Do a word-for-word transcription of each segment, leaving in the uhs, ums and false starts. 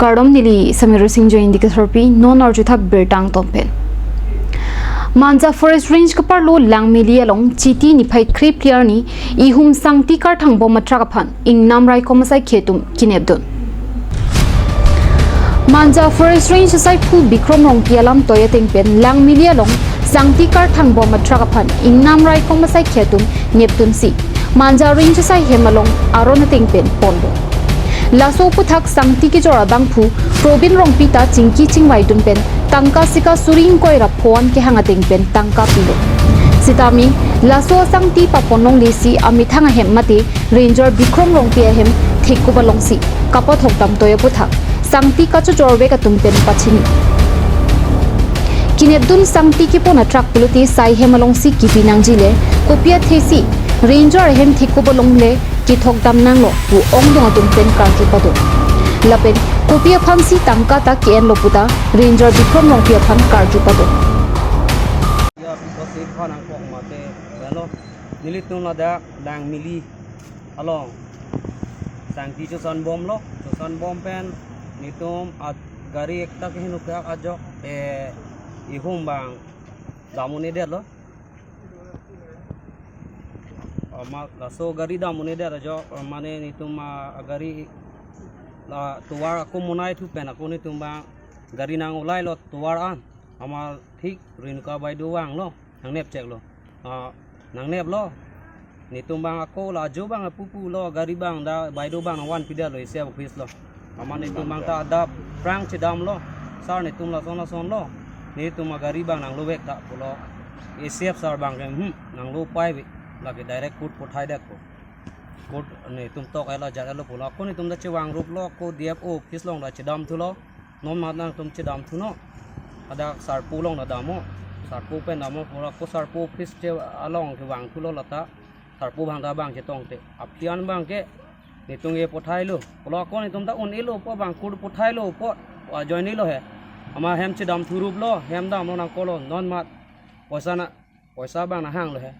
Kardom, neli Samir Singh Join dikasarpi, non arjuthap birta angton pen. Manja Forest Range keparlo Langmili along Chiti niphai kre-phli arni ihum sangti karthang bom atrak aphan ingnam raikom asaikhi atum kinepdun. Manja Forest Range asaiphu Bikrom Rongpi alamtoi ateng pen Langmili along sangti karthang bom atrak aphan ingnam raikom asaikhi atum nepdunsi Manja Range asaihem along aron ateng pen ponlo. Laso aphuthak sangti kejor abangphu Probin Rongpi ta chingki chingvaidun pen tangka sika suri ingkoi ra pho-an kehang ateng pen tangka pilo. Sitame laso asangti paponlonglesi amethang ahem mate Ranger Bikrom Rongpi ahem thekkup alongsi kapathok damtoi aphuthak sangti kachojorvek atum pen pachini. Kinepdun sangti kepon atrak pulote saihem alongsi kipi nangjile, kopi athesi Ranger ahem thekkup along le kethok damnanglo pu ongdung atum pen karju pado. Lapen kopi aphansi tangka ta ke-enlo puta Ranger Bikrom Rongpi aphan karju pado. Ya, because it phan angkok mate, ano, nelitum ladak Langmili along sangti choson bomlo, choson bom pen netum at gari ekta kehingno kehak ajok, eh, ihum abang dam un-edetlo. Ama laso gari dam un-edet ajok, mane netum, ah, gari la tovar ako monai thu pen ako netum abang gari nang-ulailo tovar an. Ama thik Renuka baideo vanglo, nangnepcheklo. Ah, nangneplo. Netum abang ako la ajo abang apupulo, gari abang ta baideo abang nangvanpidetlo, A C F office lo. Ama netum abang ta adap prang chedamlo. Sir, netum lason lasonlo. Netum agari abang nanglove-ek ta pulo. A C F sir abangke, hmm, nanglo pai ve. Lake direct court pothai det ko. Court netum tok ela jat elo pulo. Ako netum ta chevangruplo, ako D F O office along ta chedamthulo. Non mat nangtum chedamthunon. Hadak sarpo along ta damnon. Sarpo pen damnon pulo, ako sarpo office che along kevangthulo lata. Sarpo abang ta abang chetongte. Aphi an abangke netum ke pothailo. Pulo, ako netum ta un-elo pu abang court pothailo pu ajoinelo he. Ama hem chedamthuruplo, hem damlo nangkoklo, non mat poisa na, poisa abang nanghanglo he.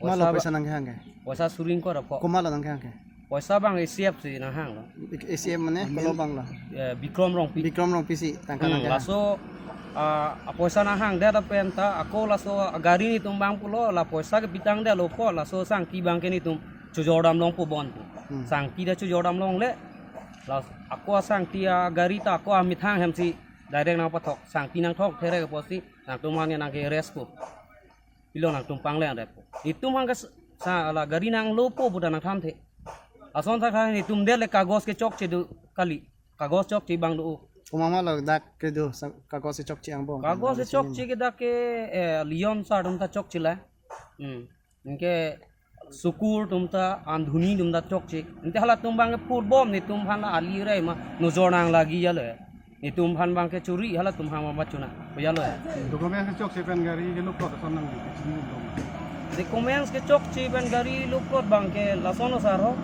Komatlo ba-, poisa nangkehang ke? Poisa suri ingkoi ra pho. Komatlo nangkehang ke? Poisa abang A C F si nanghanglo. A C F mane, amen, komatlo abanglo? Eh, Bikrom Rongpi. Bikrom Rongpi si tangka, hmm, nangkehang. Laso, ah, apoisa nanghangdet pen ta, ako laso agari netum abang pulo, la poisa kepitangdetlo pu, laso sangti abangke netum chojordamlongpo bon pu. Hmm. Sangti ta chojordamlongle, la ako asangti agari ta ako amethang hemsi direct nangpathok, sangti nangthok therek apotsi, nangtum mane nangke-arrest po. Pilo nangtum pangleng det po. Netum abangke sa, la gari nanglopo pu ta nangthamthe. Lason ta kali netum det le kagos kechokche do kali. Kagos chokche abang do. Komatlo dak kedo sa, kagos chokche angbong? Kagos chokche ke dak ke, eh, Leon sir atum ta chokche la. Hmm. Anke Sukur atum ta, Andhuni atum ta chokche. Ante halatum abangke phurbom netum aphan ali rai ma nojor nanglagi ya le. Netum aphan abangke churi halatum aphan ma bachuna. Ko ya le. Document kechokche pen gari ke luplo, lason nangdi. Documents kechokche pen gari luplo abangke lason asar ho.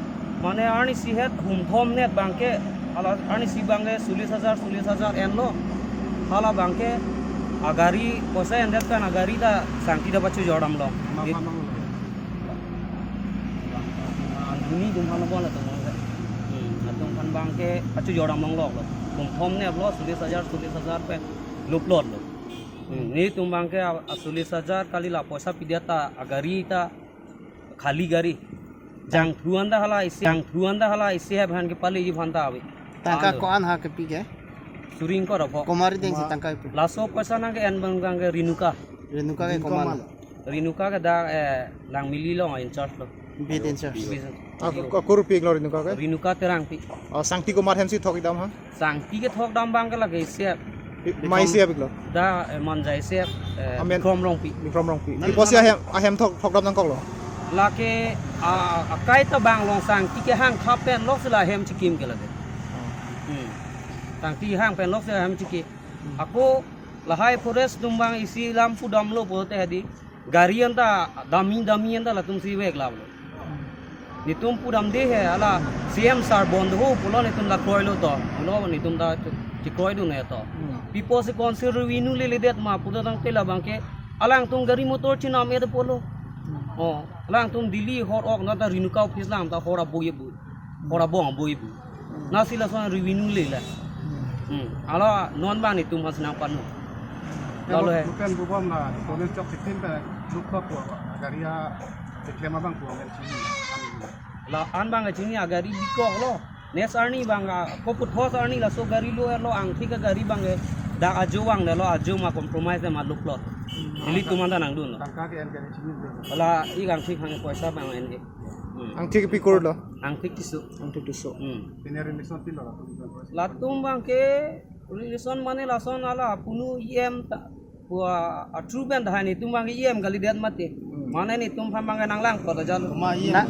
Mane arnisi het humthomnet abangke, hala arnisi abangke chollis hajar, chollis hajar enlo. Hala abangke agari poisa endet pen agari ta sangti ta pachojordamlong. Mama mang lo. Andhuni atum aphan lo bon latum abangke. Hmm, latum aphan abangke pachojordamlonglo. Humthomnetlo, chollis hajar, chollis hajar pen luplo lo. Hmm, netum abangke a, a chollis hajar kali la poisa pidet ta agari ta khali gari. Jangthu an ta hala isi, jangthu an ta hala isi he aphan kepaleji aphan ta ave. Tangka, alo, ko-an ha kepi ke? Suri ingkoi ra pho. Komat ri dengsi tangka kepi? Laso poisa nangke-en abangke Renuka. Renuka ke komatlo? Renuka ke dak, eh, Langmili along in charge lo. Beat in charge. Beat in charge. Ako, ako korupi iklo Renuka ke? Renuka Terangpi. Oh, sangti komat hemsi thok-ik dam ha? Sangti kethok dam abangke lake A C F. I-, mai A C F iklo? Da, eh, Manja A C F, eh, amen, Bikrom Rongpi. Bikrom Rongpi. Nang iposi ahem, ahem thok, thok dam nangkoklo? Lake, ah, akai ta bang along sangti kehang thap pen lok si la hem chikim ke lake. Oh. Hmm. Sangti hang pen lok si la hem chikim. Hmm. Ako lahai forest atum abang isi lam pudamlo pulote hedi. Gari anta dami dami anta latum si vek lam lo. Netum pudamde he, hala C M sir bondho pulo netum ta kroilo to. Pulo netum ta chekroidun he to. Hmm. Pi apotsi council revenue leledet ma pulo tangte labangke alangtum gari motor chenam-et pulo. Hmm. Oh, alangtum Delhi hor ok na ta Renuka office alam ta hor aboi aboi. Hor abong aboi aboi. Hmm. Lasi lason revenue lele. Hmm. Hmm. Hala non bang netum aphan si nangpano. Ya, lalu bu-, he. Bukan bubom la, kolen chok sitin pe lukok ko, gari a, keklem abang ko, men sini. La-an bang chini agari bikok lo. Next arni bang a, ko puthot arni laso gari lo, lo angthik agari bang e. Dak ajo bang de lo, ajo ma compromise de ma luklo. Hmm. Ili tum anta nangdunlo. Tangka ke-en gari chini de. La ik angthik hang poisa bang en e. Hmm. Angthik pi kur lo? Angthik tiso. Angthik tiso. Hmm. Pine relation pilo latum? Latum bang ke relation mane lason hala punu E M ta, pua atru ben dah netum bang ke E M kalidet mati. Hmm. Mane netum aphan bang ke nanglang kota jalo. Koma E M? Na,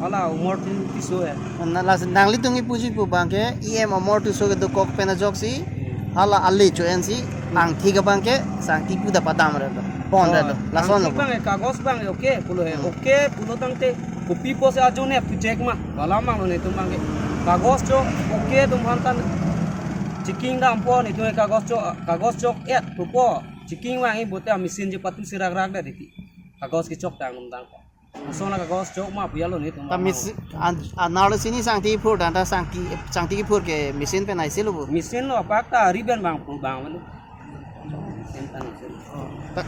hala Amar Tisso he. Na las nanglitum kipuji pu bang ke E M Amar Tisso ke dokok pen ajoksi. Hmm. Hala ale cho-en si, hmm, angthik abang ke sangti pu dak padam re lo. Pon re lo. Oh, lason lo. Angthik bang ke kagos bang ke okay pulo he. Hmm. Okay pulo tangte kopi pusi ajo ne pu check ma. Hala mang lo netum bang ke. Kagos chok okay, tum aphan tan checking dampo netum ke kagos chok, kagos chok et pupo. Checking vangji pulote a-machine je patu si rakrak det titi. Kagos kechok tang tum tang. Lason la kagos chok ma pu jalo netum. Ta bang machine, an, an arlo sini sangti phur dan ta sangti, sangti phur ke machine pen aisi lo bu? Machine lo, apak ta ari ben bang phur bang lo. Machine pen aisi lo. Oh. Ta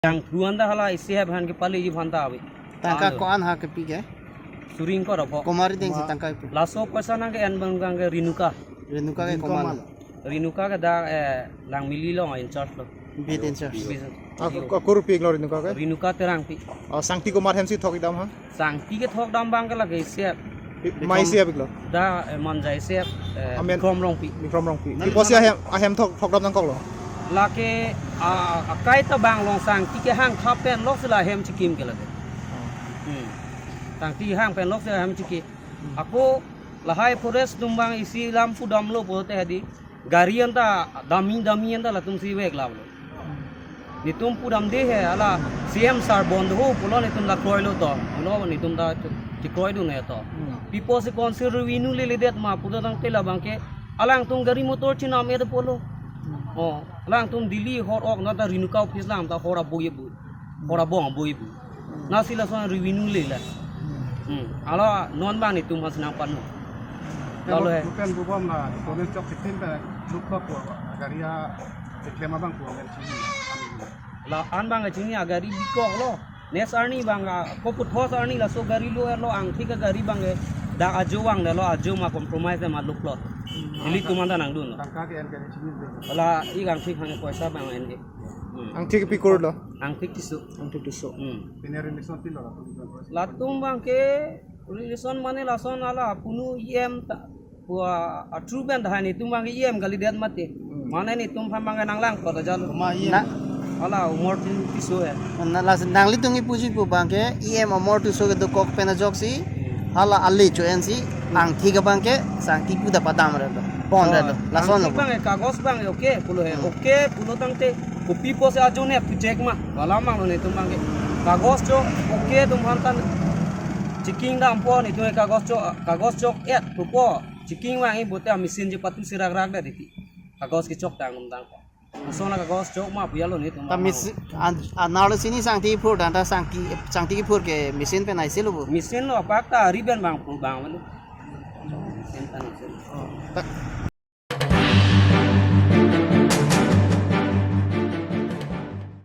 yang tuan ta hala isi aphan kepaleji aphan ta ave. Tangka, alo, ko-an ha kepi ke? Suri ingkoi ra pho. Komat arideng si tangka pu? Laso poisa nang ke-en bang ke Renuka. Renuka ke komat? Renuka ke dak, eh, Langmili lo, in charge lo. Beat in charge. Beat in charge. Ako, ako rupi lo Renuka ke? Renuka Terangpi. Oh, sangti komat hem si thok dam ha? Sangti kethok dam bang ke lake isi ap. Pi-, mai isi ap ik lo? Dak, eh, Monjai isi ap, eh, amen? Bikrom Rongpi. Bikrom Rongpi. Nan, pi pusi nan ahem, ahem thok, thok dam nangkok lo? Lake, ah, akai ta bang long sangti kehang thap pen lok si la hem chikim ke lake. Oh. Hmm. Sangti hang pen lok si la hem chiki. Hmm. Ako lahai forest atum bang isi lam pu damlo pulote hadi gari anta dami dami anta latum si vek lam lo. Netum pu damde he, hala C M sir bon do ho pulo netum la kroilo to. Pulo netum ta chekroidun he to. Hmm. Pi pusi council revenue leledet ma pulo tangte la bang ke alangtum gari motor chinam et pulo. Hmm. Oh, alangtum Delhi hor ok na ta Renuka office lam ta hor aboi bu. Hor abong aboi bu. Hmm. Lasi lason revenue le la. Hmm. Hmm. Hala non bang netum aphan si nangpano. Lalu he. Bukan bubom la, kolen chok sitin pe lukok ko, gari a, keklem abang ko, men sini. La-an bang chini agari bikok lo. Next arni bang a, ko puthot arni laso gari lo, lo angthik agari bang e. Dak ajo bang de lo, ajo ma compromise de ma luklo. Hmm. Ili tum anta nangdunlo. Tangka ke-en gari chini de. La ik angthik hang poisa bang en e. Hmm. Angthik pi kur lo? Angthik tiso. Angthik tiso. Hmm. Pine relation pilo latum? Latum bang ke relation mane lason hala punu E M ta, pua atru ben dah netum bang ke E M kalidet mati. Hmm. Mane netum aphan bang ke nanglang kota jalo. Koma E M? Na, hala Amar Tisso he. Na las nanglitum kipuji pu bang ke E M Amar Tisso ke dokok pen ajoksi. Hmm. Hala ale cho-en si, hmm, angthik abang ke sangti pu dak padam re lo. Pon re lo. Oh, lason lo. Angthik bang ke kagos bang ke okay pulo he. Hmm. Okay pulo tangte kopi pusi ajo ne pu check ma. Hala mang lo netum bang ke. Kagos chok okay, tum aphan tan checking dampo netum ke kagos chok, kagos chok et pupo. Checking vangji pulote a-machine je patu si rakrak det titi. Kagos kechok tang tum tang. Lason la kagos chok ma pu jalo netum. Ta bang machine, an, an arlo sini sangti phur dan ta sangti, sangti phur ke machine pen aisi lo bu? Machine lo, apak ta ari ben bang phur bang lo. Machine pen aisi lo. Oh. Ta